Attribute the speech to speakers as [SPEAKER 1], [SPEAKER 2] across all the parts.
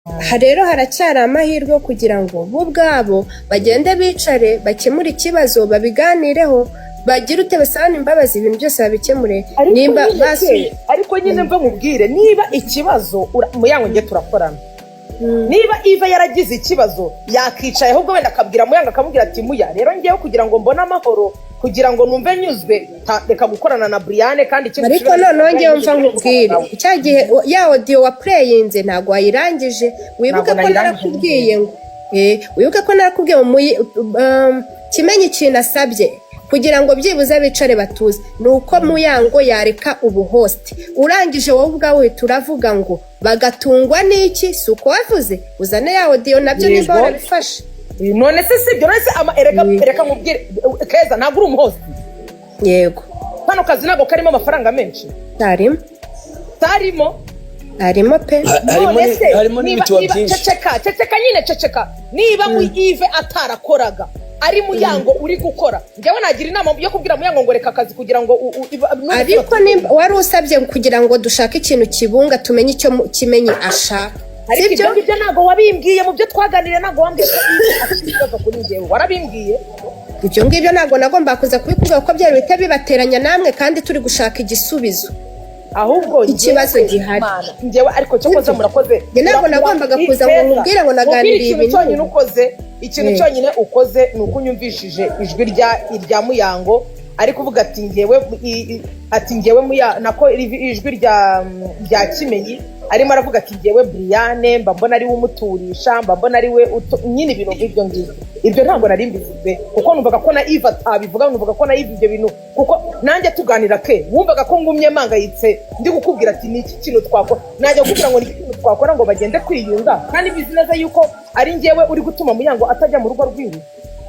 [SPEAKER 1] Aha rero haracyari amahirwe yo kugira ngo bo ubwabo bagende bicare, bakemure ikibazo, babiganireho, bagire ute, basabane imbabazi, ibintu byose babikemure.
[SPEAKER 2] Ariko
[SPEAKER 1] nimba
[SPEAKER 2] nyine ariko nyine mva nkubwire, niba ikibazo Muyango, njye turakorana, niba Iva yaragize ikibazo yakicaye, ahubwo wenda akabwira Muyango, akamubwira ati: "Muya, rero ngewe kugira ngo mbone amahoro, kugira ngo numve nyuzwe, reka gukorana na Brian." Kandi ikindi
[SPEAKER 1] Ariko
[SPEAKER 2] kibazo
[SPEAKER 1] noneho ngewe mva
[SPEAKER 2] Brian
[SPEAKER 1] nkubwire, cya gihe ya audio wa playinze ntabwo wayirangije. Wibuke
[SPEAKER 2] Ntabwo
[SPEAKER 1] ko
[SPEAKER 2] nayirangije.
[SPEAKER 1] narakubwiye ngo wibuke ko narakubwiye ngo Kimenyi ikintu asabye kugira ngo byibuze bicare batuze ni uko Muyango yareka ubuhost. Urangije wowe ubwawe uhita uravuga ngo bagatungwa n'iki? Si uko wavuze? Uzane ya audio nabyo nimba
[SPEAKER 2] Yego.
[SPEAKER 1] warabifashe.
[SPEAKER 2] None se sibyo? None se erega reka nkubwire, Keza, ntabwo uri umuhost?
[SPEAKER 1] Yego.
[SPEAKER 2] Kano kazi ntabwo karimo amafaranga menshi?
[SPEAKER 1] Harimo.
[SPEAKER 2] Tarimo?
[SPEAKER 1] Harimo pe.
[SPEAKER 3] Harimo
[SPEAKER 2] None se,
[SPEAKER 3] harimo n'ibituba byinshi.
[SPEAKER 2] Ceceka, ceceka nyine, ceceka. Niba mu Ive atarakoraga, ari Muyango uri gukora, njyewe nagira inama yo kubwira Muyango ngo reka akazi kugira ngo
[SPEAKER 1] Ariko nimba wari usabye kugira ngo dushake ikintu kibunga, tumenye icyo Kimenyi ashaka.
[SPEAKER 2] Ariko
[SPEAKER 1] Sibyo?
[SPEAKER 2] ibyo ngibyo ntabwo wabimbwiye mu byo twaganiriye. Ntabwo wambwiye ko Yves afite ikibazo kuri njyewe. Warabimbwiye?
[SPEAKER 1] Ibyo ngibyo ntabwo nagomba kuza kubikubwira, kuko byari bihita bibateranya namwe kandi turi gushaka igisubizo.
[SPEAKER 2] Ahubwo
[SPEAKER 1] Ikibazo
[SPEAKER 2] njyewe,
[SPEAKER 1] gihari.
[SPEAKER 2] Mana, njyewe ariko cyokoze murakoze.
[SPEAKER 1] Njye ntabwo nagombaga kuza ngo nkubwire ngo naganiriye
[SPEAKER 2] Mubwire ikintu
[SPEAKER 1] ibi
[SPEAKER 2] cyonyine
[SPEAKER 1] n'ibi.
[SPEAKER 2] ukoze, ikintu cyonyine ukoze ni uko unyumvishije ijwi rya Muyango ari kuvuga ati ngewe ati ngewe muya nako ijwi rya Kimenyi arimo aravuga ati: "Ngewe Brian mba mbona ari we umuturisha, mba mbona ari we nyine ibintu nk'ibyo ngibyo." Ibyo ntabwo nari mbizi pe, kuko numvaga ko na Yves atabivuga, numvaga ko na Yves ibyo bintu, kuko nanjye tuganira ke wumvaga ko ngumye mpangayitse, ndi kukubwira ati: "Ni iki kintu twakora?" Najya kukubwira ngo ni iki kintu twakora ngo bagende kwiyunga, kandi bizi neza yuko ari njyewe uri gutuma Muyango atajya mu rugo rwiwe,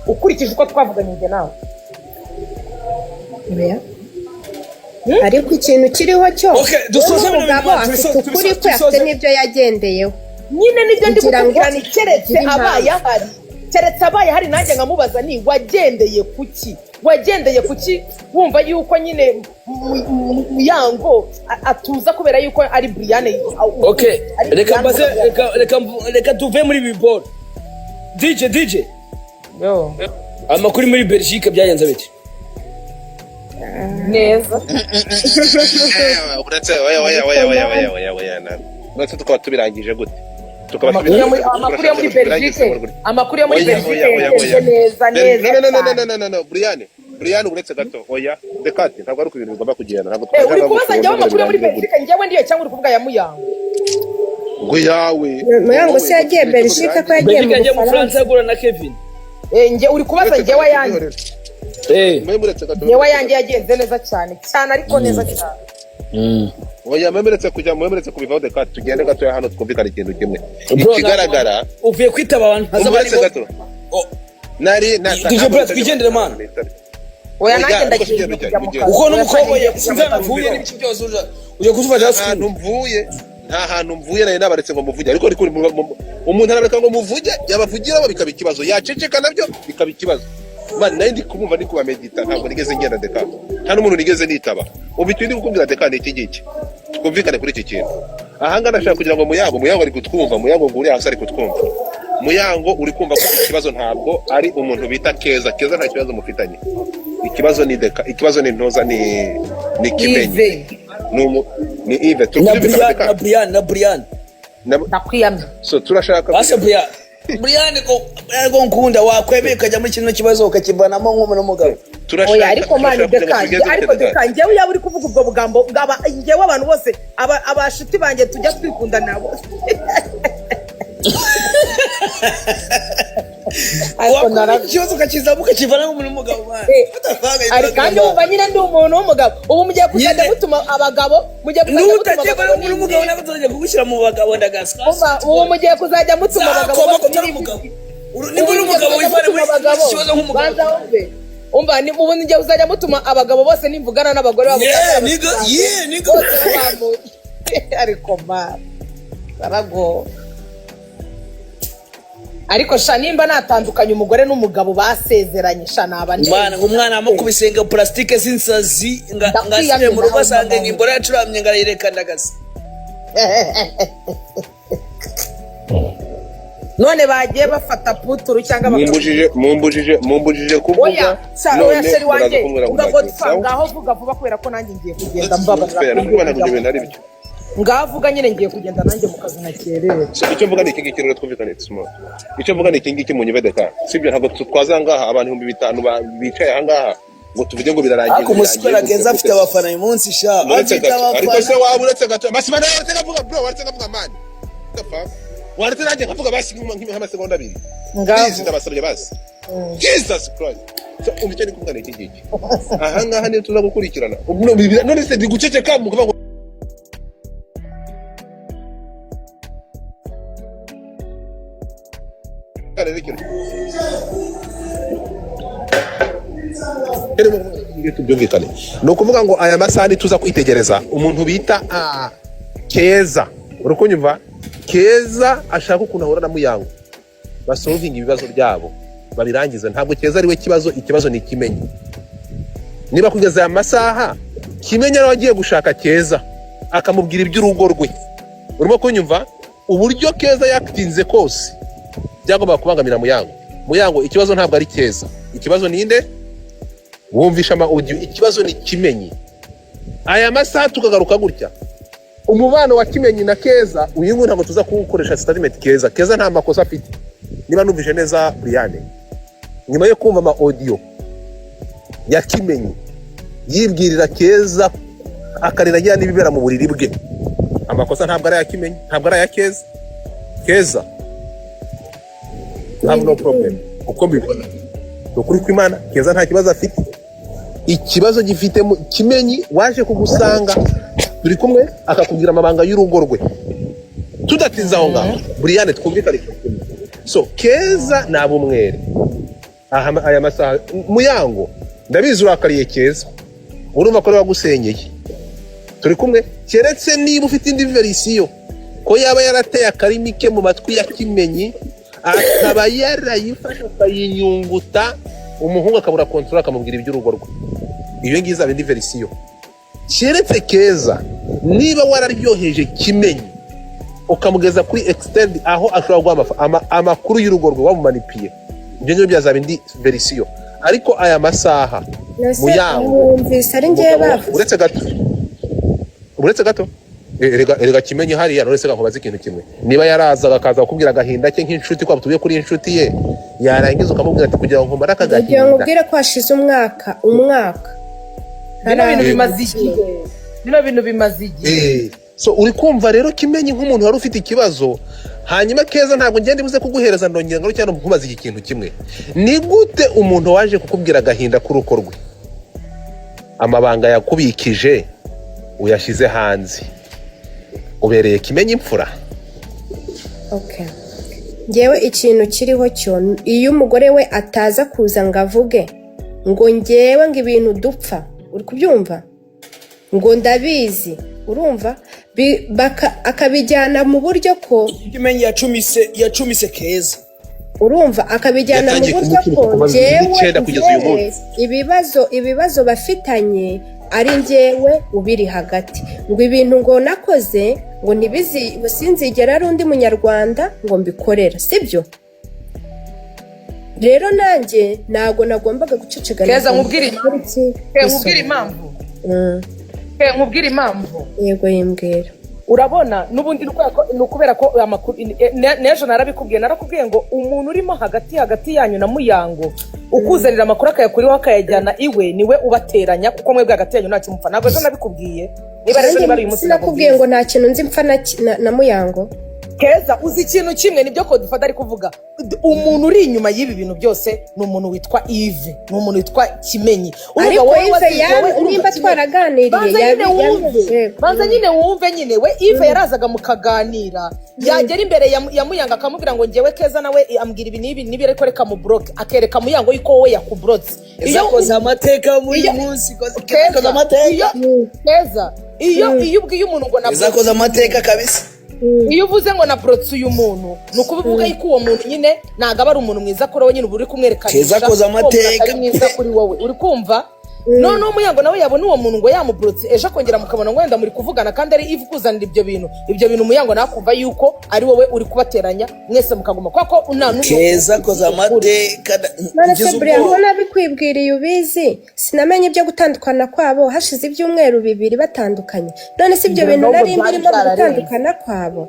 [SPEAKER 2] ukurikije uko twavuganye njye nawe.
[SPEAKER 1] Oya. Ariko ikintu kiriho cyo
[SPEAKER 3] Okay, dusoze bino
[SPEAKER 1] umugabo
[SPEAKER 3] bintu,
[SPEAKER 1] afite ukuri kwe, afite
[SPEAKER 3] tubisoze.
[SPEAKER 1] n'ibyo yagendeyeho.
[SPEAKER 2] Nyine nibyo ndi
[SPEAKER 1] Kugira ngo
[SPEAKER 2] kukubwira, ni keretse
[SPEAKER 1] tugire impamvu.
[SPEAKER 2] abaye ahari, keretse abaye ahari nanjye nkamubaza ni wagendeye kuki, wagendeye kuki wumva yuko nyine Muyango atuza kubera yuko ari Brian?
[SPEAKER 3] Okay,
[SPEAKER 2] Ari
[SPEAKER 3] reka
[SPEAKER 2] Brian
[SPEAKER 3] mbaze
[SPEAKER 2] Muyango.
[SPEAKER 3] reka tuve muri ibi boro. DJ, DJ.
[SPEAKER 2] Yo.
[SPEAKER 3] Amakuru muri Belgique byagenze bite?
[SPEAKER 2] Neza.
[SPEAKER 4] Uretse, oya, oya, oya, oya, oya, oya, oya, uretse tukaba tubirangije gute? Tukaba
[SPEAKER 2] Amakuru yo muri Belgique, amakuru yo muri
[SPEAKER 4] Oya,
[SPEAKER 2] Belgique
[SPEAKER 4] oya, oya,
[SPEAKER 2] yagenze
[SPEAKER 4] oya.
[SPEAKER 2] neza, neza
[SPEAKER 4] No, no, no, no,
[SPEAKER 2] cyane.
[SPEAKER 4] no, no, no, Brian, Brian, uretse gato, oya, Dekati, ntabwo ari uko ibintu bigomba kugenda, ntabwo
[SPEAKER 2] Eh, uri
[SPEAKER 4] twaje
[SPEAKER 2] kubaza
[SPEAKER 4] ngo
[SPEAKER 2] njyewe amakuru yo muri
[SPEAKER 4] birangire
[SPEAKER 2] Belgique, njyewe ndiyo, cyangwa uri kuvuga ya Muyango?
[SPEAKER 4] Ngo yawe.
[SPEAKER 1] Muyango se yagiye Belgique, ko yagiye
[SPEAKER 3] Belgique
[SPEAKER 1] mu
[SPEAKER 3] yagiye mu
[SPEAKER 1] Bufaransa?
[SPEAKER 3] Bufaransa agura na Kevin.
[SPEAKER 2] Eh, njye uri kubaza njyewe ayanjye?
[SPEAKER 3] Eh.
[SPEAKER 4] Mwe muretse gato.
[SPEAKER 2] Njyewe ayanjye yagenze neza cyane cyane, ariko neza cyane.
[SPEAKER 4] Oya, mwe muretse kujya, mwe muretse kubivaho. Dekati, tugende gatoya hano twumvikane ikintu kimwe.
[SPEAKER 3] Bro,
[SPEAKER 4] Ikigaragara
[SPEAKER 3] uvuye kwitaba abantu haza
[SPEAKER 4] muretse
[SPEAKER 3] barimo
[SPEAKER 4] gato. Nari
[SPEAKER 3] DJ Brad, twigendere, man.
[SPEAKER 2] Oya,
[SPEAKER 4] Oya,
[SPEAKER 2] nanjye
[SPEAKER 4] ariko
[SPEAKER 2] ndagiye
[SPEAKER 4] tugende,
[SPEAKER 2] kujya mu
[SPEAKER 4] tugende.
[SPEAKER 2] kazi.
[SPEAKER 3] Uko
[SPEAKER 2] Oya,
[SPEAKER 3] n'umukoboyi
[SPEAKER 2] ngiye kujya mu
[SPEAKER 3] sinzi
[SPEAKER 2] kazi.
[SPEAKER 3] avuye n'ibiki byose, uje kudufasha
[SPEAKER 4] Nta hantu mvuye, nta hantu mvuye. Nari nabaretse ngo muvuge, ariko umuntu arareka ngo muvuge, yabavugiraho bikaba ikibazo, yaceceka nabyo bikaba ikibazo. Man, nari ndi kumumva, ndi kubamedita, ntabwo nigeze ngenda, Deka, nta n'umuntu nigeze nitaba. Ubu icyo ndi kukubwira, Deka, ni iki ngiki: twumvikane kuri iki kintu. Ahangaha ndashaka kugira ngo Muyango ari kutwumva, Muyango ngo uri hasi ari kutwumva. Muyango, uri kumva ko ikibazo ntabwo ari umuntu bita Keza. Keza nta kibazo mufitanye. Ikibazo ni Deka, ikibazo ni Ntoza, ni Kimenyi.
[SPEAKER 2] Yves.
[SPEAKER 4] Ni Yves. Turi
[SPEAKER 3] Na
[SPEAKER 4] kubyumvikana,
[SPEAKER 3] Brian
[SPEAKER 4] Deka?
[SPEAKER 3] Na Brian, na Brian.
[SPEAKER 2] Ndakwiyamye.
[SPEAKER 4] So turashaka
[SPEAKER 3] Base Brian ko nkunda, wakwemeye ukajya muri kino kibazo ukakivanamo nk'umuntu w'umugabo.
[SPEAKER 4] Turashaka
[SPEAKER 2] Oya, ariko man,
[SPEAKER 4] turashaka kugira ngo
[SPEAKER 2] Deka,
[SPEAKER 4] tubigenze
[SPEAKER 2] ariko
[SPEAKER 4] gute, Deka?
[SPEAKER 2] Deka, njyewe yaba uri kuvuga ubwo bugambo bwaba njyewe, abantu bose abashuti banjye tujya twikunda nabo, ariko
[SPEAKER 3] Wakwemeye ikibazo ukakizamo ukakivanamo nk'umuntu w'umugabo, man.
[SPEAKER 2] Eh,
[SPEAKER 3] What the fuck are you
[SPEAKER 2] ari
[SPEAKER 3] talking
[SPEAKER 2] kandi
[SPEAKER 3] about?
[SPEAKER 2] wumva nyine ndi umuntu w'umugabo. Ubu mugiye kuzajya
[SPEAKER 3] Nyine.
[SPEAKER 2] mutuma abagabo, mugiye kuzajya mutuma
[SPEAKER 3] Nutagiye
[SPEAKER 2] abagabo
[SPEAKER 3] muri umugabo, ntabwo tuzajya kugushyira mu bagabo, ndagaswa.
[SPEAKER 2] Umva, ubu mugiye kuzajya mutuma abagabo
[SPEAKER 3] Zakoma
[SPEAKER 2] bose
[SPEAKER 3] ko utari umugabo. Niba uri umugabo, wivane muri iki kibazo nk'umugabo.
[SPEAKER 2] Banza wumve, umva, ni ubu mugiye kuzajya mutuma abagabo bose nimvugana n'abagore babo
[SPEAKER 3] Yeah, nigga, yeah, nigga.
[SPEAKER 2] bose babamuye. Ariko man, barago, ariko sha, nimba natandukanye umugore n'umugabo basezeranye, sha, naba
[SPEAKER 3] Umwana ngo umwana amukubise ngo plastique z'insazi nga
[SPEAKER 2] Ndakwiyamye,
[SPEAKER 3] ngasubiye mu rugo
[SPEAKER 2] nawe
[SPEAKER 3] asanga
[SPEAKER 2] mama.
[SPEAKER 3] imbora yacuramye, ngo arayireka ndagasa.
[SPEAKER 2] None bagiye bafata puturu cyangwa
[SPEAKER 4] Mumbujije kuvuga.
[SPEAKER 2] Oya oya,
[SPEAKER 4] None
[SPEAKER 2] chéri
[SPEAKER 4] muraza
[SPEAKER 2] wanjye,
[SPEAKER 4] kumbwira ngo
[SPEAKER 2] umva
[SPEAKER 4] ntagiye.
[SPEAKER 2] Godfa,
[SPEAKER 4] Sawa?
[SPEAKER 2] ngaho vuga vuba kubera ko nanjye ngiye kugenda.
[SPEAKER 4] That's not
[SPEAKER 2] Mbabarira.
[SPEAKER 4] fair. Ni ukuvuga ntabwo ibyo bintu ari byo.
[SPEAKER 2] Ngaho vuga nyine, ngiye kugenda nanjye mu kazi nakerewe.
[SPEAKER 4] So, icyo mvuga ni iki ngiki rero, twumvikane small. Icyo mvuga ni iki ngiki, munyumve deka, sibyo? Ntabwo twaza ngaha abantu 5000 bicaye aha ngaha ngo tuvuge ngo birarangiye.
[SPEAKER 3] Ariko
[SPEAKER 4] Ngo
[SPEAKER 3] umusikwera
[SPEAKER 4] birangiye
[SPEAKER 3] Keza
[SPEAKER 4] gute,
[SPEAKER 3] afite
[SPEAKER 4] gute.
[SPEAKER 3] abafana uyu munsi sha.
[SPEAKER 4] Uretse
[SPEAKER 3] Afite
[SPEAKER 4] gato, ariko se
[SPEAKER 3] abafana.
[SPEAKER 4] waba uretse gato, Masima nawe waretse kavuga, bro, waretse kavuga, man. What the fuck? Waretse nanjye nkavuga basi nk'amasegonda 2.
[SPEAKER 2] Ngaho.
[SPEAKER 4] Please, ndabasabye basi. Jesus Christ. So, umva, icyo ndi kuvuga ni iki ngiki. Aha ngaha niyo tuza gukurikirana. None se ndi guceceka mukavuga ngo tubyumvikane. Ni ukuvuga ngo aya masaha ntituza kwitegereza umuntu bita Keza, uri kunyumva? Keza ashaka ukuntu ahura na Muyango, basolvinga ibibazo byabo babirangize. Ntabwo Keza ari we kibazo, ikibazo ni Kimenyi. Niba kugeza aya masaha Kimenyi ariwe agiye gushaka Keza akamubwira iby'urugo rwe, urimo kunyumva? Uburyo Keza yakitinze kose byagombaga kubangamira Muyango. Muyango, ikibazo ntabwo ari Keza, ikibazo ni nde? Wumvisha ama audio, ikibazo ni Kimenyi. Aya masaha tukagaruka gutya, umubano wa Kimenyi na Keza uyu nguyu ntabwo tuza kuwukoresha statement. Keza nta makosa afite. Niba numvise neza Brian, nyuma yo kumva ama audio ya Kimenyi yibwirira Keza akarira agira n'ibibera mu buriri bwe, amakosa ntabwo ari aya Kimenyi, ntabwo ari aya Keza. Keza have no problem, uko mbibona ni ukuri kw'Imana, Keza nta kibazo afite. Ikibazo gifite Kimenyi waje kugusanga turi kumwe akakubwira amabanga y'urugo rwe. Tudatinze aho ngaho, Brian, twumvikane ikintu kimwe. So Keza naba umwere aha aya masaha. Muyango, ndabizi urakariye Keza, urumva ko ari wagusenyeye, turi kumwe, keretse niba ufite indi version ko yaba yarateye akarimi ke mu matwi ya Kimenyi, akaba yarayifashe akayinyunguta, umuhungu akabura control akamubwira iby'urugo rwe. Iyo ngiyo izaba indi version. Keretse Keza niba wararyoheje Kimenyi ukamugeza kuri extend aho ashobora guha amakuru y'urugo rwe, wamumanipiye, ibyo ngibyo byazaba indi version. Ariko aya masaha,
[SPEAKER 1] Nase
[SPEAKER 4] Muyango,
[SPEAKER 1] wumvise ari njyewe
[SPEAKER 4] umugabo-
[SPEAKER 1] bavuze?
[SPEAKER 4] Uretse gato, uretse gato. Erega Kimenyi hariya, none se nkubaze ikintu kimwe: niba yarazaga akaza kukubwira agahinda ke nk'inshuti, kwa tuvuye kuri inshuti ye, yarangiza ukamubwira ati kugira ngo nkumare aka
[SPEAKER 1] Ndagira ngo
[SPEAKER 4] gahinda.
[SPEAKER 1] nkubwire ko hashize umwaka
[SPEAKER 2] Bino bintu
[SPEAKER 1] ntara-
[SPEAKER 2] bimaze igihe, bino bintu bimaze igihe.
[SPEAKER 4] So uri kumva rero, Kimenyi nk'umuntu wari ufite ikibazo, hanyuma Keza ntabwo ngenda ibuze kuguhereza, ndongera ngo cyangwa nkubaze iki kintu kimwe: ni gute umuntu waje kukubwira agahinda k'urugo rwe, amabanga yakubikije uyashyize hanze, ubereye Kimenyi imfura?
[SPEAKER 1] Okay. Ngewe ikintu kiriho cyo, iyo umugore we ataza kuza ngo avuge ngo ngewe ngo ibintu dupfa, uri kubyumva, ngo ndabizi, urumva, akabijyana mu buryo ko
[SPEAKER 3] Kimenyi yacumise Keza.
[SPEAKER 1] Urumva, akabijyana mu
[SPEAKER 4] Yatangiye
[SPEAKER 1] buryo
[SPEAKER 4] kumucumita
[SPEAKER 1] ko
[SPEAKER 4] kuva bibiri
[SPEAKER 1] njyewe
[SPEAKER 4] n'icyenda kugeza uyu
[SPEAKER 1] njyewe
[SPEAKER 4] munsi.
[SPEAKER 1] ibibazo bafitanye ari njyewe ubiri hagati, ngo ibintu ngo nakoze ngo ntibizi, ngo sinzigera ari undi munyarwanda ngo mbikorera, sibyo? Rero nanjye ntabwo nagombaga guceceka.
[SPEAKER 2] Keza, nkubwire impamvu. Ke, nkubwire impamvu.
[SPEAKER 1] Yego, yimbwira.
[SPEAKER 2] Urabona n'ubundi ni ukubera ko amakuru n'ejo narabikubwiye, narakubwiye ngo umuntu urimo hagati hagati yanyu na Muyango ukuzanira amakuru akayakuriho akayajyana iwe, niwe ubateranya, kuko mwebwe hagati yanyu ntacyo mupfa. Ntabwo ejo nabikubwiye? Niba rero niba ari uyu munsi
[SPEAKER 1] Sinakubwiye ngo nta kintu nzi mpfa na Muyango.
[SPEAKER 2] Keza, uzi ikintu kimwe, nibyo Godfather ari kuvuga. Umuntu uri inyuma y'ibi bintu byose ni umuntu witwa Yves, ni umuntu witwa Kimenyi. Urumva
[SPEAKER 1] Ariko
[SPEAKER 2] wowe
[SPEAKER 1] Yves
[SPEAKER 2] wowe urumva
[SPEAKER 1] nimba
[SPEAKER 2] Kimenyi.
[SPEAKER 1] twaraganiriye
[SPEAKER 2] Banza nyine wumve.
[SPEAKER 1] Yego.
[SPEAKER 2] Banza nyine wumve nyine. We Yves yarazaga mukaganira, yagera imbere ya Muyango akamubwira ngo ngewe Keza nawe ambwira ibi n'ibi n'ibi, ariko reka mubloke, akereka Muyango yuko wowe yakublotse.
[SPEAKER 3] Yakoze amateka muri uyu
[SPEAKER 2] iyo-
[SPEAKER 3] munsi. Yakoze
[SPEAKER 2] Keza,
[SPEAKER 3] amateka.
[SPEAKER 2] Keza, iyo ubwiye umuntu ngo na
[SPEAKER 3] Yakoze amateka kabisa.
[SPEAKER 2] Iyo uvuze ngo na borotse uyu muntu, ni ukubivuga yuko uwo muntu nyine ntabwo aba ari umuntu mwiza kuri wowe nyine, uba uri kumwerekanisha
[SPEAKER 3] Keza akoze
[SPEAKER 2] ko uwo muntu
[SPEAKER 3] amateka.
[SPEAKER 2] atari mwiza kuri wowe, uri kumva? Noneho Muyango nawe yabona uwo muntu ngo yamuburutse, ejo akongera mukabona ngo wenda muri kuvugana kandi ari Yves ukuzanira ibyo bintu. Ibyo bintu Muyango nawe akumva yuko ari wowe uri kubateranya mwese mukaguma, kuko nta n'umwe.
[SPEAKER 3] Keza akoze amateka.
[SPEAKER 1] None se
[SPEAKER 3] ngize
[SPEAKER 1] buriya
[SPEAKER 3] ubwoba.
[SPEAKER 1] ko nabikwibwiriye ubizi, sinamenye ibyo gutandukana kwabo hashize ibyumweru 2 batandukanye? None se ibyo
[SPEAKER 2] Ibyo
[SPEAKER 1] bintu
[SPEAKER 2] nubwo
[SPEAKER 1] nari
[SPEAKER 2] byari
[SPEAKER 1] mbirimo mu
[SPEAKER 2] byararenze.
[SPEAKER 1] gutandukana kwabo?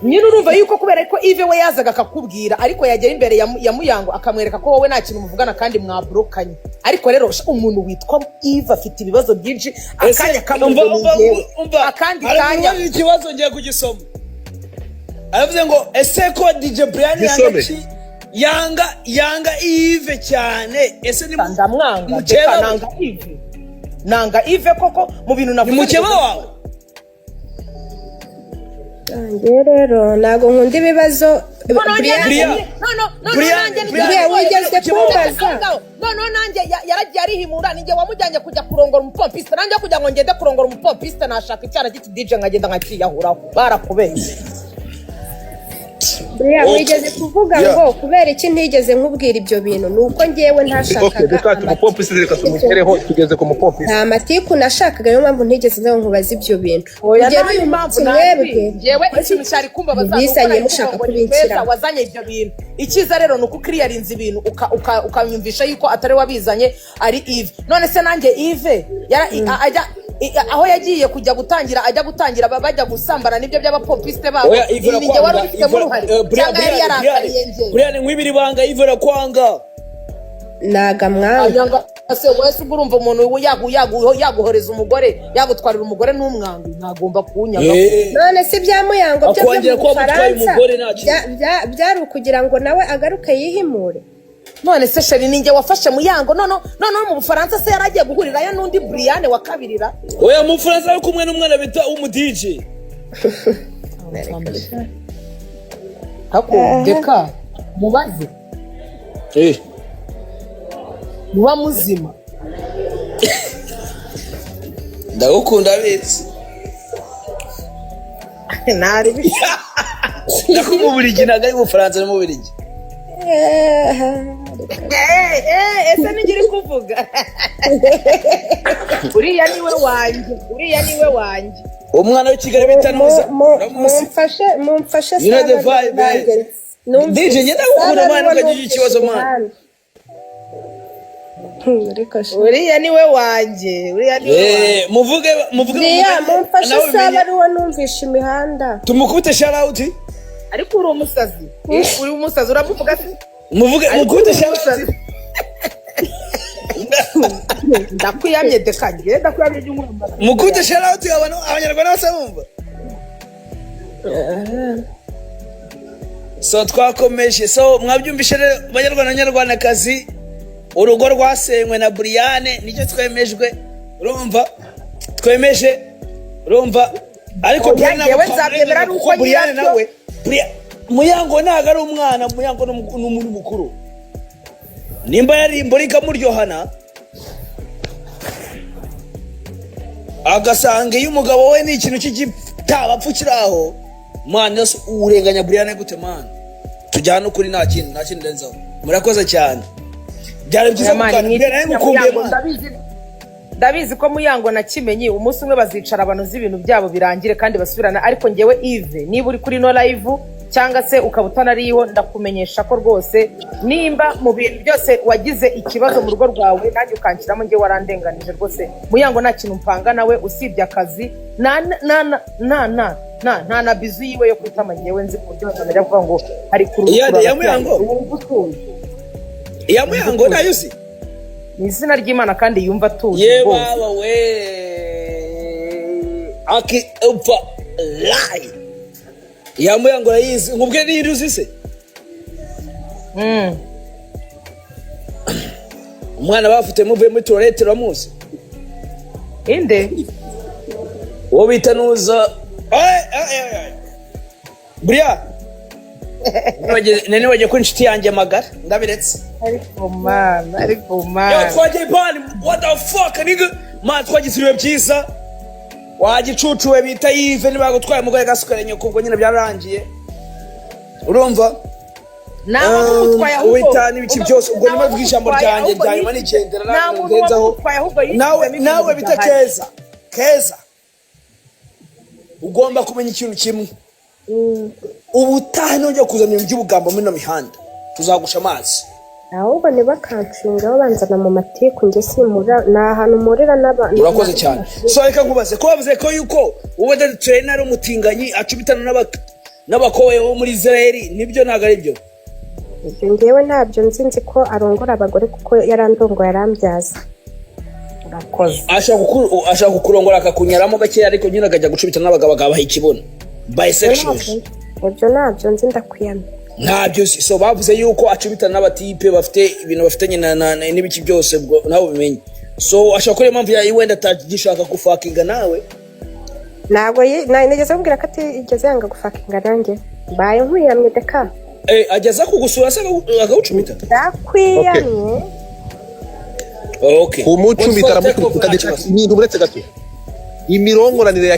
[SPEAKER 2] Nyine urumva yuko kubera ko Yves we yazaga akakubwira, ariko yagera imbere ya Muyango akamwereka ko wowe nta kintu muvugana kandi mwaburukanye. Ariko rero sha, umuntu witwa Yves afite ibibazo byinshi.
[SPEAKER 3] Ese
[SPEAKER 2] Akanya kamwe
[SPEAKER 3] umva
[SPEAKER 2] ngo ni
[SPEAKER 3] umva
[SPEAKER 2] njyewe,
[SPEAKER 3] umva
[SPEAKER 2] akandi
[SPEAKER 3] hari
[SPEAKER 2] kanya
[SPEAKER 3] umuntu ikibazo ngiye kugisoma, aravuze ngo: "Ese ko DJ Brian yanga
[SPEAKER 4] Gisome.
[SPEAKER 3] yanga Yves cyane, ese ni
[SPEAKER 2] Ndamwanga?
[SPEAKER 3] mukeba
[SPEAKER 2] Reka
[SPEAKER 3] we?
[SPEAKER 2] nanga Yves, nanga Yves koko mu bintu
[SPEAKER 3] Ni
[SPEAKER 2] navuze.
[SPEAKER 3] mukeba wawe?
[SPEAKER 1] Njye rero ntabwo nkunda ibibazo.
[SPEAKER 2] Noneho
[SPEAKER 1] Brian,
[SPEAKER 3] Brian.
[SPEAKER 2] noneho
[SPEAKER 3] Brian,
[SPEAKER 2] nanjye
[SPEAKER 3] Brian,
[SPEAKER 1] Brian, wigeze kumbaza.
[SPEAKER 2] Noneho nanjye yaragiye arihimura, ninjye wamujyanye kujya kurongora umupompiste. Nanjye kugira ngo ngende kurongora umupompiste, nashaka icyana cy'iki DJ nkagenda nkakiyahuraho. Barakubeshye.
[SPEAKER 1] Brian,
[SPEAKER 4] Okay.
[SPEAKER 1] wigeze kuvuga ngo kubera iki ntigeze nkubwira ibyo bintu, ni uko ngewe
[SPEAKER 4] Okay,
[SPEAKER 1] ntashakaga
[SPEAKER 4] reka
[SPEAKER 1] amatiku.
[SPEAKER 4] umupompisi, reka tumugereho, tugeze ku mupompisi.
[SPEAKER 1] Nta matiku nashakaga, niyo mpamvu ntigeze nza ngo nkubaze ibyo bintu.
[SPEAKER 2] Oya,
[SPEAKER 1] Kugera
[SPEAKER 2] nta
[SPEAKER 1] uyu
[SPEAKER 2] mpamvu
[SPEAKER 1] munsi
[SPEAKER 2] nabi.
[SPEAKER 1] mwebwe
[SPEAKER 2] Njyewe ikintu cyari kumbabaza ni uko
[SPEAKER 1] mubizanye
[SPEAKER 2] nari
[SPEAKER 1] mushaka
[SPEAKER 2] kuvuga ngo ni
[SPEAKER 1] kubinshyiramo.
[SPEAKER 2] Keza wazanye ibyo bintu. Icyiza rero ni uko ukiriyarinze ibintu, ukanyumvisha yuko atari wabizanye, ari Yves. None se nanjye Yves ajya aho yagiye kujya gutangira, ajya gutangira bajya gusambana n'ibyo by'abapompiste babo,
[SPEAKER 3] Oya, Yves
[SPEAKER 2] ni njye wari
[SPEAKER 3] arakwanga.
[SPEAKER 2] ubifitemo uruhare
[SPEAKER 3] Brian,
[SPEAKER 2] cyangwa yari
[SPEAKER 3] Brian,
[SPEAKER 2] yarakariye njye?
[SPEAKER 3] Brian, nkwibira ibanga, Yves arakwanga.
[SPEAKER 1] Naga mwanga.
[SPEAKER 2] Anyanga se wese? Ubwo urumva umuntu yaguhoreza umugore, yagutwarira umugore n'umwanga, ntagomba kuwunyaga.
[SPEAKER 1] None se ibya Muyango byo byo
[SPEAKER 3] Akongera
[SPEAKER 1] mu
[SPEAKER 3] kuba amutwaye
[SPEAKER 1] Bufaransa
[SPEAKER 3] umugore nta kintu.
[SPEAKER 1] byari ukugira ngo nawe agaruke yihimure?
[SPEAKER 2] None se chéri, ninjye wafashe Muyango? Noneho mu Bufaransa se yari agiye guhurirayo n'undi Brian wa kabirira?
[SPEAKER 3] Oya, mu Bufaransa ari kumwe n'umwana bita umu DJ.
[SPEAKER 2] Hako reka mubaze. Muba muzima.
[SPEAKER 3] Ndagukunda abizi.
[SPEAKER 2] Ntari.
[SPEAKER 3] Ndako mu Bubiligi, ntabwo ari mu Bufaransa, ni mu Bubiligi.
[SPEAKER 2] Ese nijye uri kuvuga? Uriya niwe wanjye, uriya niwe wanjye.
[SPEAKER 3] Umwana w'i Kigali bita Nuza, uramuzi?
[SPEAKER 1] Mumfashe, mumfashe.
[SPEAKER 3] You know the
[SPEAKER 1] Saba
[SPEAKER 3] vibe, eh?
[SPEAKER 1] nanjye
[SPEAKER 3] DJ, njye ndagukunda,
[SPEAKER 1] Saba
[SPEAKER 3] man,
[SPEAKER 1] niwe
[SPEAKER 3] ukagira ikibazo,
[SPEAKER 1] numvise
[SPEAKER 3] man.
[SPEAKER 1] imihanda. Ariko sha.
[SPEAKER 2] Uriya niwe wanjye, uriya niwe wanjye.
[SPEAKER 3] Muvuge, muvuge.
[SPEAKER 1] Buriya
[SPEAKER 3] Muvuge,
[SPEAKER 1] mumfashe.
[SPEAKER 3] nawe
[SPEAKER 1] Saba
[SPEAKER 3] ubimenye.
[SPEAKER 1] ariwo numvishe imihanda.
[SPEAKER 3] Tumukubite shout out.
[SPEAKER 2] Ariko uri umusazi. Uri umusazi, uramuvuga se?
[SPEAKER 3] Muvuge.
[SPEAKER 2] Ariko
[SPEAKER 3] Mukubite
[SPEAKER 2] uri
[SPEAKER 3] shout out.
[SPEAKER 2] umusazi. Ndakwiyamye deka, njye ndakwiyamye by'umwambaro.
[SPEAKER 3] Mukubite shout out, abantu abanyarwanda bose bumva. So twakomeje, so mwabyumvishe rero, banyarwanda, banyarwandakazi, urugo rwasenywe na Briane, nicyo twemejwe. Urumva twemeje, urumva, ariko
[SPEAKER 2] Oya,
[SPEAKER 3] Brian ntabwo
[SPEAKER 2] njyewe nzabyemera ari
[SPEAKER 3] kuko
[SPEAKER 2] uko
[SPEAKER 3] Brian
[SPEAKER 2] nyirabyo.
[SPEAKER 3] nawe Muyango ntabwo ari umwana, Muyango ni umuntu mukuru. Nimba yari imboro ikamuryohana, agasanga iyo umugabo we ni ikintu cy'igitabapfu kiri aho, mwana yose urenganya Brian gute, man? Tujyane ukuri, nta kindi, nta kindi ndenzaho. Murakoze cyane, byari byiza kuganira. Brian, ngukumbuye,
[SPEAKER 2] Muyango,
[SPEAKER 3] man.
[SPEAKER 2] Ndabizi ko Muyango na Kimenyi umunsi umwe bazicara banoze ibintu byabo birangire kandi basubirana. Ariko ngewe Yves, niba uri kuri no live cyangwa se ukaba utanariyo, ndakumenyesha ko rwose nimba mu bintu byose wagize ikibazo mu rugo rwawe nanjye ukanshyiramo, ngewe warandenganije rwose. Muyango nta kintu mpanga nawe usibye akazi, nta na na na na na nta na bizu yiwe yo kwitama ngewe nzi, ku buryo batanajya kuvuga ngo hari
[SPEAKER 3] Iya, ya Muyango?
[SPEAKER 2] Wumva utuje.
[SPEAKER 3] Iya Muyango ntayo uzi?
[SPEAKER 2] Ni izina ry'Imana kandi yumva atuje
[SPEAKER 3] Ye
[SPEAKER 2] rwose.
[SPEAKER 3] baba we, aki upfa lie, iya Muyango urayizi? Nkubwe niyo uzi se? Umwana bafite muvuye muri toilette, uramuzi?
[SPEAKER 2] Inde?
[SPEAKER 3] Uwo bita Nuza. Ay, ay, ay, ay. Buriya nari nibagiwe ko inshuti yanjye magara, ndabiretse.
[SPEAKER 2] Ariko mana, ariko
[SPEAKER 3] Yo,
[SPEAKER 2] mana.
[SPEAKER 3] twagiye bani, what the fuck, nigga, man, twagize ibihe byiza. Wagicucuwe bita Yves, niba gutwaye umugore gasukare nyoko, ubwo nyine byararangiye, urumva?
[SPEAKER 2] Nta wamutwaye ahubwo.
[SPEAKER 3] Wita n'ibiki byose, ubwo
[SPEAKER 2] Nta
[SPEAKER 3] niba mvuga ijambo
[SPEAKER 2] wamutwaye
[SPEAKER 3] ryanjye
[SPEAKER 2] ahubwo
[SPEAKER 3] rya nyuma nigendera,
[SPEAKER 2] nta
[SPEAKER 3] ntabwo
[SPEAKER 2] muntu
[SPEAKER 3] ndenzaho.
[SPEAKER 2] wamutwaye ahubwo
[SPEAKER 3] Nawe
[SPEAKER 2] yishyizemo
[SPEAKER 3] nawe
[SPEAKER 2] ibintu
[SPEAKER 3] bita
[SPEAKER 2] bidahari.
[SPEAKER 3] Keza, Keza, ugomba kumenya ikintu kimwe: ubutaha nujya kuzana ibintu by'ubugambo muri ino mihanda, tuzagusha amazi.
[SPEAKER 1] Ahubwo ntibakanshinga babanzana mu matiku, njye simura, ni ahantu mpurira n'abantu.
[SPEAKER 3] Urakoze cyane. So reka nkubaze, ko bavuze ko yuko wowe The Trainer ari umutinganyi, acubitana n'abakobwa bo muri Israel, nibyo, ntabwo ari byo?
[SPEAKER 1] Ibyo ngewe ntabyo nzi. Nzi ko arongora abagore kuko yarandongoye, arambyaza.
[SPEAKER 2] Urakoze.
[SPEAKER 3] Ashaka kukurongora akakunyaramo gakeya, ariko nyine akajya gucubitana n'abagabo, akabaha ikibuno, bisexuals.
[SPEAKER 1] Ibyo ntabyo nzi, ndakwiyamye.
[SPEAKER 3] Ntabyo si. So bavuze yuko acubitana n'abatipe bafite ibintu bafitanye n'ibiki byose, ubwo nawe ubimenye. So ashobora kuba ariyo mpamvu wenda atagishaka gufuckinga nawe.
[SPEAKER 1] Ntabwo nigeze mubwira ko atigeze yanga gufuckinga nanjye, mbaye nkwiyamye deka.
[SPEAKER 3] Eh, ageza kugusura se akawucumita?
[SPEAKER 1] Ndakwiyamye.
[SPEAKER 3] Okay.
[SPEAKER 4] Kumucumita, aramukubita.
[SPEAKER 3] Nta kibazo.
[SPEAKER 4] Ibintu, uretse gato, imirongoranire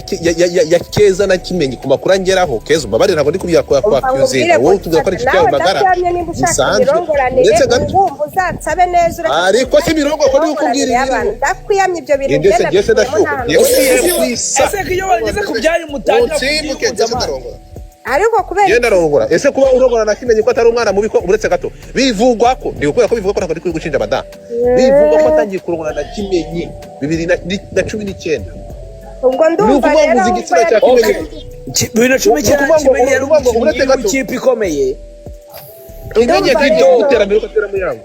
[SPEAKER 4] ya Keza na Kimenyi, ku makuru angeraho, Keza umbabarire, ntabwo ndi kubya kwa
[SPEAKER 1] Umva
[SPEAKER 4] kwa
[SPEAKER 1] nkubwire,
[SPEAKER 4] wowe utubwira ko ari inshuti yawe
[SPEAKER 1] nawe
[SPEAKER 4] magara
[SPEAKER 1] ndakwiyamye, niba ushaka
[SPEAKER 4] bisanzwe.
[SPEAKER 1] imirongoranire,
[SPEAKER 4] Uretse gato.
[SPEAKER 1] wumva uzansabe neza, ureke
[SPEAKER 4] Ariko si imirongo, ko ndi kukubwira
[SPEAKER 1] y'abantu.
[SPEAKER 4] ibintu.
[SPEAKER 1] Ndakwiyamye, ibyo bintu
[SPEAKER 4] Njye se
[SPEAKER 1] ngenda
[SPEAKER 4] njye se
[SPEAKER 1] bikuyemo,
[SPEAKER 4] ndashyuka.
[SPEAKER 1] nta
[SPEAKER 4] Njyewe
[SPEAKER 1] hantu.
[SPEAKER 4] ngiye kwisa.
[SPEAKER 3] Ese ko iyo bageze ku byanyu mutangira
[SPEAKER 4] Unsimbuke,
[SPEAKER 3] kubyihuza
[SPEAKER 4] njye se
[SPEAKER 3] amazi?
[SPEAKER 4] ndarongora.
[SPEAKER 1] Ariko kubera
[SPEAKER 4] Njye ndarongora. Ese kuba urongora na Kimenyi, ko atari umwana mubi, ko uretse gato bivugwa ko, ndi kubera ko bivugwa ko, ntabwo ndi gushinja madamu, bivugwa ko atangiye kurongora na Kimenyi 2019.
[SPEAKER 1] Ubwo
[SPEAKER 4] Ni
[SPEAKER 1] ndumva
[SPEAKER 4] ukuvuga ngo
[SPEAKER 1] rero
[SPEAKER 4] uzi
[SPEAKER 1] ahubwo
[SPEAKER 4] igitsina
[SPEAKER 1] yari
[SPEAKER 4] cya Kimenyi.
[SPEAKER 3] 2019
[SPEAKER 4] Ni ukuvuga ngo
[SPEAKER 3] Kimenyi yari
[SPEAKER 4] uretse
[SPEAKER 3] umukinnyi
[SPEAKER 4] gato.
[SPEAKER 3] w'ikipe ikomeye.
[SPEAKER 4] Kimenyi
[SPEAKER 1] Ndumva
[SPEAKER 4] yagiye
[SPEAKER 1] rero.
[SPEAKER 4] iterambere uko atera Muyango.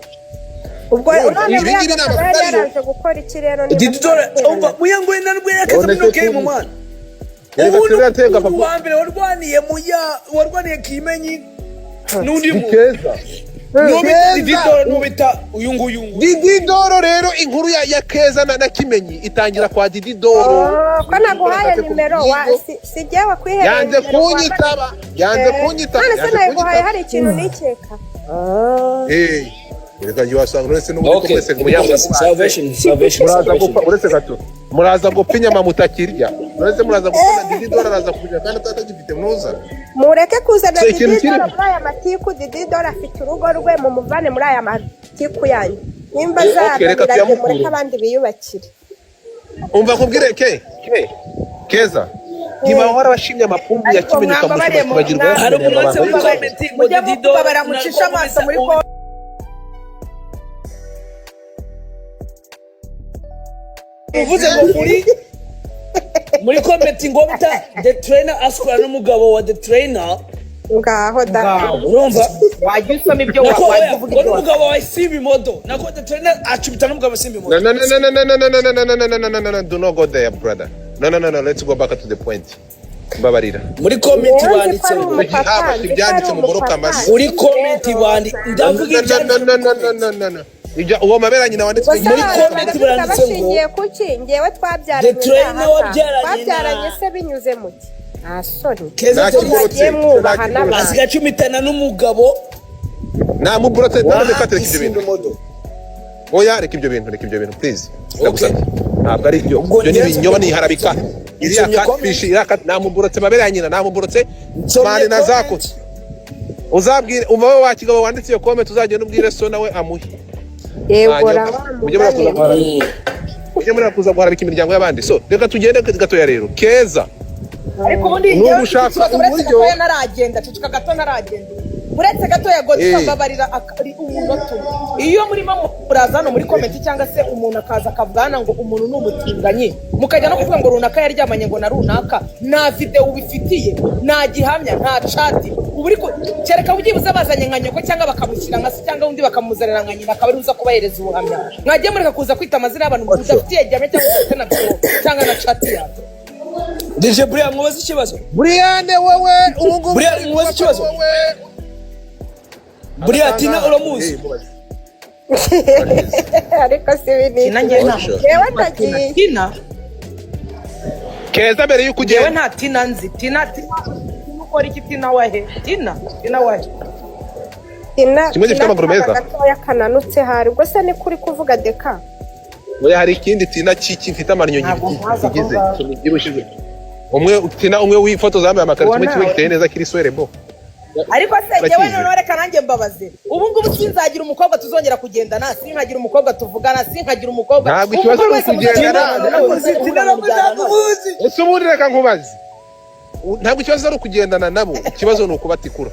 [SPEAKER 1] Ubwo none
[SPEAKER 4] Ibi ngibi
[SPEAKER 1] Muyango
[SPEAKER 4] ni
[SPEAKER 1] akaba yari
[SPEAKER 4] amakuru ariyo.
[SPEAKER 1] yaraje gukora iki rero niba
[SPEAKER 3] Dididore,
[SPEAKER 1] twaterana?
[SPEAKER 3] umva, Muyango we narwo yakaze
[SPEAKER 4] None
[SPEAKER 3] muri
[SPEAKER 4] se
[SPEAKER 3] game, mwana.
[SPEAKER 4] Reka
[SPEAKER 3] Ubu
[SPEAKER 4] turatega
[SPEAKER 3] ni
[SPEAKER 4] papa.
[SPEAKER 3] uwa mbere warwaniye muya, warwaniye Kimenyi n'undi
[SPEAKER 4] Ni
[SPEAKER 3] muntu
[SPEAKER 4] Keza.
[SPEAKER 3] n'uwo bita
[SPEAKER 4] Keza.
[SPEAKER 3] Dididore, n'uwo bita uyu nguyu nguyu.
[SPEAKER 4] Dididoro rero, inkuru ya Keza na Kimenyi itangira kwa Dididoro.
[SPEAKER 1] Oh, ko naguhaye nimero si jyewe wakwihereye
[SPEAKER 4] Yanze
[SPEAKER 1] nimero?
[SPEAKER 4] kunyitaba, yanze kunyitaba,
[SPEAKER 1] None se
[SPEAKER 4] yanze
[SPEAKER 1] nayiguhaye
[SPEAKER 4] kunyitaba.
[SPEAKER 1] hari ikintu nikeka?
[SPEAKER 4] Eh, reka njye wasanga uretse n'ubundi ko
[SPEAKER 3] Okay.
[SPEAKER 4] mwese Muyango
[SPEAKER 3] Salvation, salvation,
[SPEAKER 4] muraza
[SPEAKER 3] salvation.
[SPEAKER 4] gupfa. Uretse gato, muraza gupfa inyama mutakirya. Uretse muraza gupfa na Dididoro araza kugira kandi atagifite muza.
[SPEAKER 1] Mureke kuzana
[SPEAKER 4] So, ikintu
[SPEAKER 1] Didi Dora muri aya matiku. Didi Dora afite urugo rwe, mumuvane muri aya matiku yanyu nimba
[SPEAKER 4] Eh, okay, reka
[SPEAKER 1] zananiranye.
[SPEAKER 4] tuyamukure.
[SPEAKER 1] Mureke abandi biyubakire.
[SPEAKER 4] Umva nkubwire, ke ke Keza, ntiba warabashimye amapumbu ya
[SPEAKER 2] Ariko
[SPEAKER 4] Kimenyi,
[SPEAKER 2] mwambabariye
[SPEAKER 4] ukamushima ukibagirwa
[SPEAKER 3] Hari
[SPEAKER 4] yakumeneye
[SPEAKER 3] umuntu wanditse
[SPEAKER 4] amabanga
[SPEAKER 3] muri
[SPEAKER 4] yose.
[SPEAKER 3] comment ngo
[SPEAKER 2] Mujye
[SPEAKER 3] Dididore
[SPEAKER 2] mubabara, mucishe amaso muri ko.
[SPEAKER 3] Uvuze ngo muri comment ngo bita The Trainer asukura n'umugabo wa The Trainer.
[SPEAKER 1] Ngaho da.
[SPEAKER 2] Ngaho.
[SPEAKER 3] Urumva?
[SPEAKER 2] Wajya usoma ibyo
[SPEAKER 3] Nako
[SPEAKER 2] wajya
[SPEAKER 3] oya,
[SPEAKER 2] uvuga
[SPEAKER 3] ngo
[SPEAKER 2] ibyo
[SPEAKER 3] n'umugabo wa Simba Modo, nako The Trainer acubita n'umugabo wa Simba Modo.
[SPEAKER 4] No, no, no, no, no, no, no, no, no, no, no, no, no, no, no, no, do not go there, brother. No, no, no, no, let's go back to the point. Mbabarira.
[SPEAKER 3] Muri comment
[SPEAKER 1] Ngewe nzi ko
[SPEAKER 3] banditse
[SPEAKER 1] ari
[SPEAKER 3] ngo
[SPEAKER 1] umupapa,
[SPEAKER 4] Haba
[SPEAKER 1] nzi ko ari
[SPEAKER 4] ibyanditse mu boroka
[SPEAKER 1] umupapa.
[SPEAKER 4] amase.
[SPEAKER 3] Muri comment bandi, ndavuga
[SPEAKER 4] No, no,
[SPEAKER 3] ibyanditse
[SPEAKER 4] no,
[SPEAKER 3] muri
[SPEAKER 4] no, no,
[SPEAKER 3] comment.
[SPEAKER 4] no, no, no. Ibyo uwo mabera nyina wanditse.
[SPEAKER 1] Gusa
[SPEAKER 3] Muri
[SPEAKER 1] abantu
[SPEAKER 3] comment
[SPEAKER 1] barabivuga
[SPEAKER 3] baranditse ngo
[SPEAKER 1] bashingiye kuki? Ngewe twabyaranye
[SPEAKER 3] The Trainer
[SPEAKER 1] ndahaka.
[SPEAKER 3] wabyaranye
[SPEAKER 1] Twabyaranye se binyuze mu ki? Nta soni.
[SPEAKER 3] Keza
[SPEAKER 4] Nta
[SPEAKER 3] Tony
[SPEAKER 4] kiborotse,
[SPEAKER 1] Mwagiye mwubaha
[SPEAKER 4] nta
[SPEAKER 1] n'abantu.
[SPEAKER 3] asigaye acumitana n'umugabo
[SPEAKER 4] Nta muborotse,
[SPEAKER 3] wa
[SPEAKER 4] none reka ibyo bintu.
[SPEAKER 3] Isimbi Modo.
[SPEAKER 4] Oya, reka ibyo bintu, reka ibyo bintu, please. Ndagusabye. Ntabwo ari byo.
[SPEAKER 3] Ubwo
[SPEAKER 4] Ibyo ni
[SPEAKER 3] njye
[SPEAKER 4] ibinyoma, ni iharabika. Iriya
[SPEAKER 3] Nsomye
[SPEAKER 4] catfish, iriya nta muborotse mabera ya nyina, nta muborotse.
[SPEAKER 3] Nsomye
[SPEAKER 4] Mani na zako.
[SPEAKER 3] comment.
[SPEAKER 4] Uzabwire, umva wowe wa kigabo wanditse iyo comment, uzagenda ubwire so nawe amuhe.
[SPEAKER 1] Yego ra.
[SPEAKER 4] Hanyuma, mujye murakuza guharabika. Mujye murakuza guharabika imiryango y'abandi. So, reka tugende gatoya rero. Keza.
[SPEAKER 2] Ariko ubundi
[SPEAKER 4] Nubu
[SPEAKER 2] njyewe mfite
[SPEAKER 4] ushaka
[SPEAKER 2] ikibazo, uretse
[SPEAKER 4] uburyo-
[SPEAKER 2] gatoya ntaragenda, ceceka gato ntaragenda, uretse gatoya Godfa,
[SPEAKER 4] Eh.
[SPEAKER 2] mbabarira umunota umwe. Iyo murimo muraza hano muri comment, cyangwa se umuntu akaza akavuga hano ngo umuntu ni umutinganyi, mukajya no kuvuga ngo runaka yaryamanye ngo na runaka, nta videwo ubifitiye, nta gihamya, nta chat, uba uri kereka byibuze bazanye nka nyoko, cyangwa bakamushyira nka se, cyangwa undi bakamuzanira nka nyina, akaba ari uza kubahereza ubuhamya. Mwagiye mureka kuza kwita amazina y'abantu mudafitiye gihamya, cyangwa udafite na videwo cyangwa na chat yabyo.
[SPEAKER 3] DJ Brian, mubaze ikibazo.
[SPEAKER 4] Brian, wowe ubu ngubu
[SPEAKER 3] Brian, mubaze ikibazo.
[SPEAKER 4] wowe.
[SPEAKER 3] Brian, Tina uramuzi?
[SPEAKER 4] Eh, mubaze.
[SPEAKER 1] Ariko si ibi ni
[SPEAKER 2] Tina njyewe nta
[SPEAKER 1] Ngewe ndagiye.
[SPEAKER 2] Tina.
[SPEAKER 4] Keza, mbere y'uko
[SPEAKER 2] Njyewe
[SPEAKER 4] ugenda.
[SPEAKER 2] nta Tina nzi. Tina, Tina, Tina ukora iki? Tina wahe? Tina, Tina wahe?
[SPEAKER 1] Tina.
[SPEAKER 4] Kimwe gifite
[SPEAKER 1] Tina
[SPEAKER 4] amaguru
[SPEAKER 1] kaba
[SPEAKER 4] meza.
[SPEAKER 1] gatoya kananutse hari ubwo se niko uri kuvuga deka?
[SPEAKER 4] Oya, hari ikindi Tina gifite amannyo
[SPEAKER 2] Ntabwo nkazi ako
[SPEAKER 4] kigize
[SPEAKER 2] ngako.
[SPEAKER 4] kibyibushije. Umwe Tina, umwe wifotoza yambaye amakariso,
[SPEAKER 2] Uwo
[SPEAKER 4] kimwe kimwe
[SPEAKER 2] nawe.
[SPEAKER 4] giteye neza kiri swerebo.
[SPEAKER 2] Ariko se njyewe
[SPEAKER 4] Urakizi.
[SPEAKER 2] Noneho reka nanjye mbabaze, ubu ngubu sinzagira umukobwa tuzongera kugendana, sinkagira umukobwa tuvugana, sinkagira umukobwa
[SPEAKER 4] Ntabwo ikibazo
[SPEAKER 2] umukobwa
[SPEAKER 4] ari
[SPEAKER 2] wese
[SPEAKER 4] ukugendana.
[SPEAKER 2] muzagendana nawe muzahura mujyana.
[SPEAKER 4] Ese ubundi reka nkubaze, ntabwo ikibazo ari ukugendana nabo, ikibazo ni ukubatikura.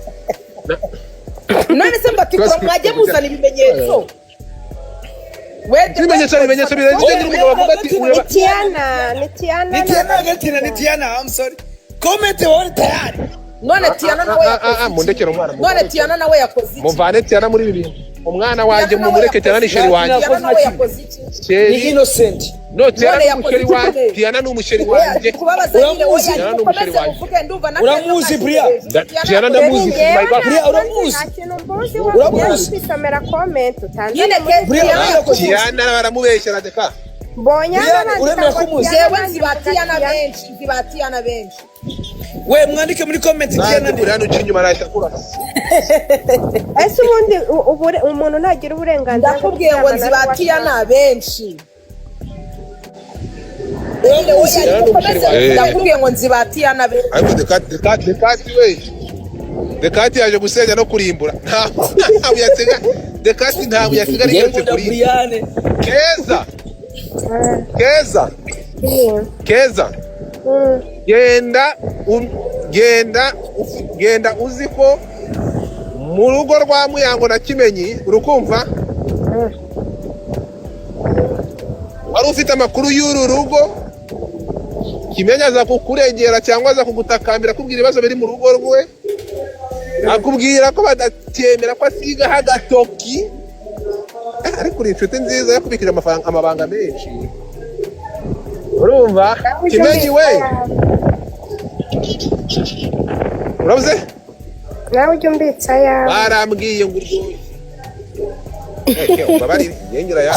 [SPEAKER 2] None se mbatikura?
[SPEAKER 4] Ikibazo-
[SPEAKER 2] Mwajye muzana ibimenyetso.
[SPEAKER 4] Ibimenyetso birenze ibyo nyine umugabo avuga ati
[SPEAKER 1] Ni
[SPEAKER 4] ureba.
[SPEAKER 1] Tiana, ni Tiana.
[SPEAKER 3] Ni Tiana Gatina, ni Tiana, I'm sorry, comment wari tayari.
[SPEAKER 2] None Tiana nawe
[SPEAKER 4] Ah, ah,
[SPEAKER 2] yakoze
[SPEAKER 4] ah,
[SPEAKER 2] iki?
[SPEAKER 4] Mundekere umwana.
[SPEAKER 2] None Tiana nawe yakoze iki?
[SPEAKER 4] Muvane Tiana muri ibi bintu, umwana wanjye mumureke. Tiana ni chéri wanjye.
[SPEAKER 2] Tiana nawe yakoze iki?
[SPEAKER 3] Ni
[SPEAKER 4] Chéri
[SPEAKER 3] innocent.
[SPEAKER 4] No, Tiana
[SPEAKER 2] None
[SPEAKER 4] ni umuchéri
[SPEAKER 2] yakoze iki?
[SPEAKER 4] wanjye, Tiana ni umuchéri wanjye.
[SPEAKER 2] Kubabaza nyine.
[SPEAKER 3] Uramuzi?
[SPEAKER 2] Oya,
[SPEAKER 4] Tiana ni
[SPEAKER 2] mukomeze
[SPEAKER 4] umuchéri wanjye.
[SPEAKER 2] muvuge, ndumva na
[SPEAKER 3] Uramuzi, Bria?
[SPEAKER 4] Tiana ndamuzi, my God.
[SPEAKER 3] Bria, uramuzi?
[SPEAKER 1] Nta kintu mbuzi.
[SPEAKER 3] Uramuzi?
[SPEAKER 1] Kwisomera comment utanze.
[SPEAKER 2] Nyine
[SPEAKER 3] Bria,
[SPEAKER 2] Tiana
[SPEAKER 3] uremera ko
[SPEAKER 2] yakoze
[SPEAKER 4] Tiana baramubeshyera reka.
[SPEAKER 1] Mbonye
[SPEAKER 3] Bria,
[SPEAKER 1] hano bandika
[SPEAKER 3] uremera
[SPEAKER 1] ngo
[SPEAKER 3] ko umuzi?
[SPEAKER 1] Tiana,
[SPEAKER 2] Jewe nzi ba
[SPEAKER 1] nanjye mvuga
[SPEAKER 2] Tiana
[SPEAKER 1] Tiana.
[SPEAKER 2] benshi, nzi ba Tiana benshi.
[SPEAKER 3] We mwandike muri comment Tiana.
[SPEAKER 4] Nanjye
[SPEAKER 3] Ndi
[SPEAKER 4] Brian uca inyuma arahita akurasa.
[SPEAKER 1] Ese ubundi umuntu ntagira uburenganzira bwo
[SPEAKER 2] Ndakubwiye ngo
[SPEAKER 1] kuryamana
[SPEAKER 2] nzi ba
[SPEAKER 1] n'uwo
[SPEAKER 2] Tiana
[SPEAKER 1] ashaka?
[SPEAKER 2] benshi nyine. Oya,
[SPEAKER 4] Tiana ni
[SPEAKER 2] mukomeze.
[SPEAKER 4] umuchéri wanjye.
[SPEAKER 2] Ndakubwiye ngo nzi ba Tiana benshi.
[SPEAKER 4] Ariko Dekati we, Dekati yaje gusenya no kurimbura. Ntabwo yasiga Dekati, ntabwo yasigara
[SPEAKER 3] Njyewe
[SPEAKER 4] igeretse
[SPEAKER 3] nkunda
[SPEAKER 4] kuri
[SPEAKER 3] Brian.
[SPEAKER 4] Keza. Keza. Keza. Genda genda uzi ko mu rugo rwa Muyango na Kimenyi, urukumva, wari ufite amakuru y'uru rugo. Kimenyi aza kukurengera cyangwa aza kugutakambira, akubwira ibibazo biri mu rugo rwe, akubwira ko badatemera ko asigaho agatoki. Ariko uri inshuti nziza yakubikije amafaranga, amabanga menshi, urumva? Kimenyi we, urabuze.
[SPEAKER 1] Nawe ujya umbitsa ayawe.
[SPEAKER 4] Barambwiye ngo uryoshye. Umbabarire, yengera ya.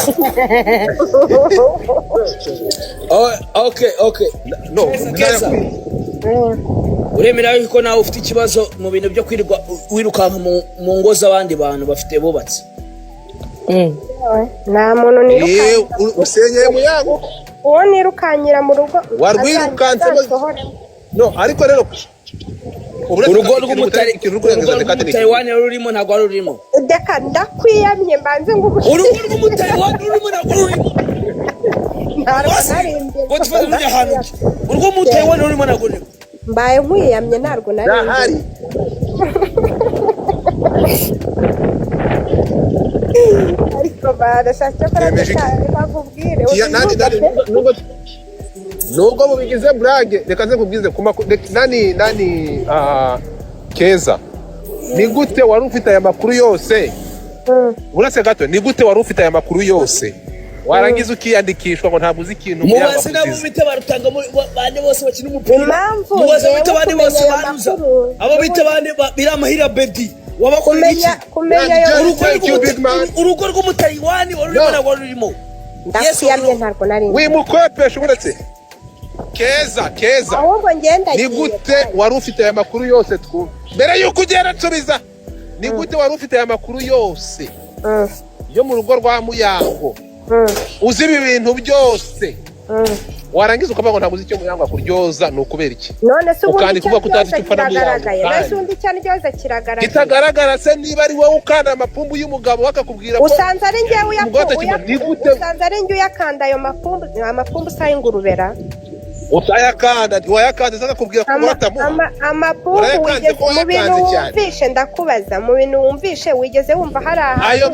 [SPEAKER 3] Oh, okay.
[SPEAKER 4] No.
[SPEAKER 3] Keza. Uremera yuko nawe ufite ikibazo mu bintu byo kwirirwa wirukanka mu ngo z'abandi bantu bafite bubatse?
[SPEAKER 1] Nta muntu
[SPEAKER 4] Yewe,
[SPEAKER 1] nirukankira.
[SPEAKER 4] Usenyeye Muyango.
[SPEAKER 1] Uwo nirukankira mu rugo
[SPEAKER 4] Warwirukansemo.
[SPEAKER 1] azansohoremo.
[SPEAKER 4] No, ariko rero
[SPEAKER 3] Urugo rw'umutari,
[SPEAKER 4] ikintu uri
[SPEAKER 3] urugo
[SPEAKER 4] kurengaza Dekate ni iki?
[SPEAKER 3] rw'umutayiwani rurimo, ntabwo wari rurimo.
[SPEAKER 1] Reka, ndakwiyamye, mbanze ngo
[SPEAKER 3] Urugo rw'umutayiwani rurimo, ntabwo rurimo.
[SPEAKER 1] Ntabwo narindi.
[SPEAKER 3] Ngo tufate tujya ahantu ki? Urugo rw'umutayiwani rurimo, ntabwo rurimo.
[SPEAKER 1] Mbaye nkwiyamye, ntabwo narindi.
[SPEAKER 4] Ndahari.
[SPEAKER 1] Ariko barashaka ko
[SPEAKER 4] Yemeje iki?
[SPEAKER 1] bakubwire.
[SPEAKER 4] Nani nubwo mubigize burage, reka nze nkubwize ku nani Keza, ni gute wari ufite aya makuru yose? Uretse gato, ni gute wari ufite aya makuru yose, warangiza ukiyandikishwa ngo ntabwo uzi ikintu Muyango
[SPEAKER 3] Mubaze n'abo
[SPEAKER 4] akuziza?
[SPEAKER 3] bita barutanga bande bose bakina umupira.
[SPEAKER 1] Impamvu
[SPEAKER 3] Mubaze abo
[SPEAKER 1] njyewe
[SPEAKER 3] bita bande bose
[SPEAKER 1] kumenya ayo
[SPEAKER 3] baruza,
[SPEAKER 1] makuru,
[SPEAKER 3] abo bita bande biramahira bedi wabakorera iki?
[SPEAKER 1] Kumenya ayo
[SPEAKER 4] John,
[SPEAKER 3] Urugo
[SPEAKER 4] thank you, big man.
[SPEAKER 3] urugo rw'umutayiwani wari urimo,
[SPEAKER 4] No.
[SPEAKER 3] ntabwo wari rurimo.
[SPEAKER 1] Ndakwiyamye, ntabwo narindi.
[SPEAKER 4] Wimukopesha, uretse Keza, Keza.
[SPEAKER 1] Ahubwo ngenda.
[SPEAKER 4] Ni gute wari ufite aya makuru yose twumva mbere y'uko ugenda? Nsubiza, ni gute wari ufite aya makuru yose yo mu rugo rwa Muyango, uzi ibi bintu byose, warangiza ukavuga ngo ntabwo uzi icyo Muyango akuryoza? Ni ukubera iki?
[SPEAKER 1] None se ubundi
[SPEAKER 4] Ukandika
[SPEAKER 1] icyo
[SPEAKER 4] uvuga ko utazi
[SPEAKER 1] ryose
[SPEAKER 4] icyo upfa na Muyango,
[SPEAKER 1] kiragaragaye? None se
[SPEAKER 4] kandi.
[SPEAKER 1] ubundi icyo ryose kiragaragaye?
[SPEAKER 4] Kitagaragara se, niba ari wowe ukanda amapumbu y'umugabo bakakubwira ko
[SPEAKER 1] Usanze ari njyewe
[SPEAKER 4] umugore atakibona, ni gute?
[SPEAKER 1] Usanze ari njye uyakanda ayo mapumbu, amapumbu usa y'ingurubera.
[SPEAKER 4] Utayakanda, ntiwayakanda se, akakubwira ko uratamuha?
[SPEAKER 1] Amapumbu
[SPEAKER 4] Urayakanze
[SPEAKER 1] wigeze
[SPEAKER 4] ko
[SPEAKER 1] mu bintu
[SPEAKER 4] wayakanze cyane.
[SPEAKER 1] wumvishe, ndakubaza, mu bintu wumvishe wigeze wumva hari ahantu
[SPEAKER 4] Ayo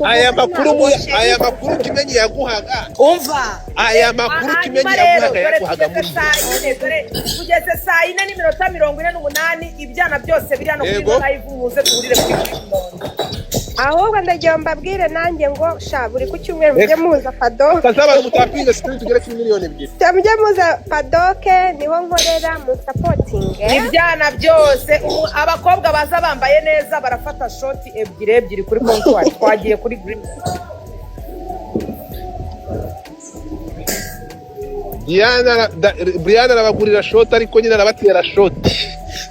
[SPEAKER 4] aya makuru
[SPEAKER 1] tuvugana
[SPEAKER 4] aya makuru Kimenyi yaguhaga,
[SPEAKER 3] Umva.
[SPEAKER 4] aya makuru
[SPEAKER 2] Hanyuma
[SPEAKER 4] Kimenyi
[SPEAKER 2] rero
[SPEAKER 4] yaguhaga,
[SPEAKER 2] dore
[SPEAKER 4] yaguhaga
[SPEAKER 2] tugeze
[SPEAKER 4] muri
[SPEAKER 2] saa 4, dore tugeze saa 4:48. Ibyana byose biri hano kuri
[SPEAKER 4] Yego.
[SPEAKER 2] ino live, muze duhurire kuri Green.
[SPEAKER 1] Ahubwo ndagira ngo mbabwire nanjye ngo sha, buri ku cyumweru mujye muza padoke.
[SPEAKER 4] Kazaba mutapinga screen tugere kuri 2 miliyoni.
[SPEAKER 1] Mujye muza padoke, niho nkorera, mu supportinge.
[SPEAKER 2] Ibyana byose, ubu abakobwa baza bambaye neza barafata shot ebyiri ebyiri kuri comptoir. Twagiye kuri Green.
[SPEAKER 4] Brian arabagurira shot, ariko nyine arabatera shot.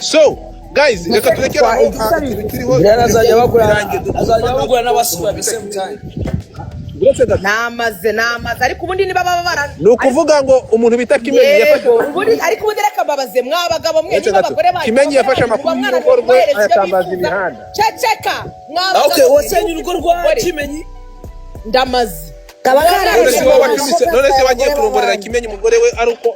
[SPEAKER 4] So guys, reka turekere aho. Ikintu kiriho
[SPEAKER 3] Brian azajya bagura
[SPEAKER 4] birangiye.
[SPEAKER 3] Azajya bagura n'abasura at the same time.
[SPEAKER 4] Uretse gato.
[SPEAKER 2] Namaze, namaze, ariko ubundi niba baba bara
[SPEAKER 4] Ni ukuvuga ngo umuntu bita Kimenyi yafashe
[SPEAKER 2] Yego, ubundi, ariko ubundi reka mbabaze, mwa bagabo mwe,
[SPEAKER 4] Uretse
[SPEAKER 2] niba
[SPEAKER 4] gato.
[SPEAKER 2] abagore banyu,
[SPEAKER 4] Kimenyi yafashe
[SPEAKER 2] abagore banyu
[SPEAKER 4] amakuru
[SPEAKER 2] muba mwana
[SPEAKER 4] y'urugo rwe,
[SPEAKER 2] mubahereza ibyo
[SPEAKER 4] ayatangaza
[SPEAKER 2] bifuza.
[SPEAKER 4] imihanda.
[SPEAKER 2] Ceceka, mwa
[SPEAKER 3] Ah, okay,
[SPEAKER 2] bagabo mwe,
[SPEAKER 3] wasenye urugo rwa
[SPEAKER 2] umugore.
[SPEAKER 3] Kimenyi.
[SPEAKER 2] Ndamaze.
[SPEAKER 5] Kaba
[SPEAKER 4] None se
[SPEAKER 5] karaje.
[SPEAKER 4] wowe wacumise, none se wagiye kurongorera Kimenyi umugore we ari uko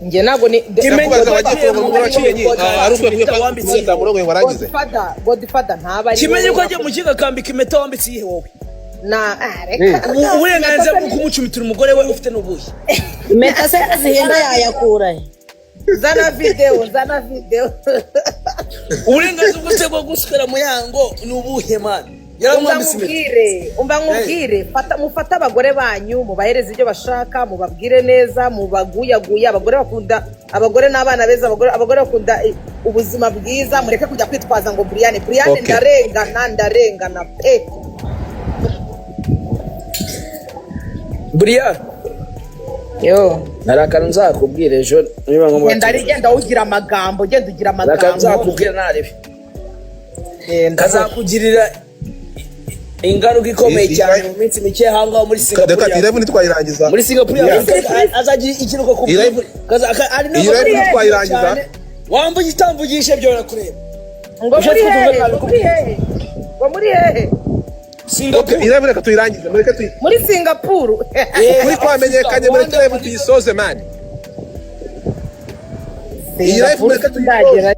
[SPEAKER 2] Njye ntabwo ni
[SPEAKER 3] Kimenyi
[SPEAKER 4] Ndakubaza, wagiye kurongora umugore wa Kimenyi, ari uko
[SPEAKER 3] Impeta wambitse iyihe?
[SPEAKER 4] yamurongoye ngo arangize?
[SPEAKER 2] Godfather, Godfather ntaba ari
[SPEAKER 3] Kimenyi
[SPEAKER 2] wowe.
[SPEAKER 3] ko agiye mu kigo akambika impeta, wambitse iyihe wowe?
[SPEAKER 2] Na ah, reka.
[SPEAKER 3] Uburenganzira bwo kumucumitira umugore we ufite n'ubuhe?
[SPEAKER 5] Impeta se zihinda yayakura he?
[SPEAKER 2] Zana video, zana video.
[SPEAKER 3] Uburenganzira bwose bwo guswera Muyango ni ubuhe, man?
[SPEAKER 2] Umva
[SPEAKER 3] Yaramwambitse impeta.
[SPEAKER 2] nkubwire, umva nkubwire, fata, mufate abagore banyu, mubahereze ibyo bashaka, mubabwire neza, mubaguyaguye. Abagore bakunda, abagore n'abana beza, abagore bakunda ubuzima bwiza. Mureke kujya kwitwaza ngo Brian, Brian.
[SPEAKER 4] Okay.
[SPEAKER 2] Ndarengana, ndarengana pe.
[SPEAKER 3] Buriya
[SPEAKER 2] Yo.
[SPEAKER 3] hari akantu nzakubwira ejo niba ngombwa.
[SPEAKER 2] Genda ari, genda ugira amagambo, genda ugira
[SPEAKER 3] Hari akantu
[SPEAKER 2] amagambo.
[SPEAKER 3] nzakubwira narebe
[SPEAKER 2] Genda.
[SPEAKER 3] Kazakugirira ingaruka ikomeye cyane mu minsi mike ahangaho muri
[SPEAKER 4] Reka
[SPEAKER 3] Singapore.
[SPEAKER 4] iyi live ntitwayirangiza.
[SPEAKER 3] Muri Singapore azagira ikiruhuko ku
[SPEAKER 4] Iyi live-
[SPEAKER 3] ari
[SPEAKER 4] iyi live ntitwayirangiza.
[SPEAKER 3] Wamvuga itamvugishe byo barakureba.
[SPEAKER 2] Ngo muri
[SPEAKER 3] Ushatse kuvuga
[SPEAKER 2] hehe?
[SPEAKER 3] nabi.
[SPEAKER 2] Ngo muri hehe? Ngo muri hehe?
[SPEAKER 4] Okay,
[SPEAKER 3] Singapore.
[SPEAKER 4] iyi live reka tuyirangize, mureke tuyi
[SPEAKER 2] Muri Singapore?
[SPEAKER 4] Ukuri kwamenyekanye, mureke live tuyisoze, man. Iyi live mureke tuyisoze.
[SPEAKER 2] Ndagera.